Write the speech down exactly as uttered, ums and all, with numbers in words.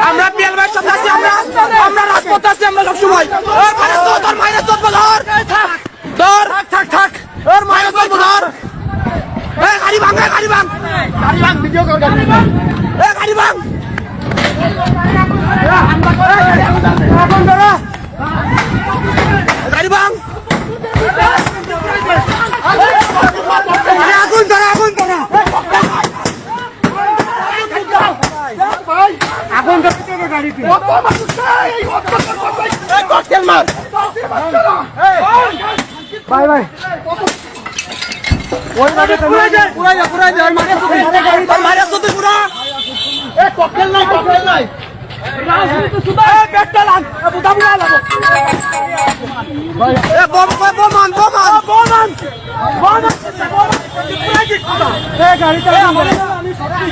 আমরা পিয়াল ভাইয়ের সাথে আছি, আমরা, আমরা রাজপথে আছি, আমরা সবসময়। ওর মায়ের তো, তোর মায়ের তো ধর। ধর। থাক, থাক, থাক। ওর মায়ের তো ধর। এই গাড়ি ভাঙ, এই গাড়ি ভাঙ। গাড়ি ভাঙ, ভিডিও কর, গাড়ি ভাঙ। এই গাড়ি ভাঙ। এখন ধরো। গাড়ি ভাঙ। আগুন ধরো, আগুন ধরো। আগুন ধরো, গাড়িতে। ককটেল মার। ভাই, ভাই। ওই মাঠে তো পুরাই দে, পুরাই দে, পুরাই দে, ওই মাঠে তো দে। ওই মাঠে তো দে পুরা। এ, ককটেল নাই, ককটেল নাই। রাজনীতি শুধু, এ, পেট্রোল আন, এ, বুদা বুদা লাগো। এ, বোম, বোম, বোম আন, বোম আন। বোম আন, বোম আন, বোম আন। পুরাই দে, পুরা। এ, গাড়িটা এ, আন। আমার আমি সত্যি।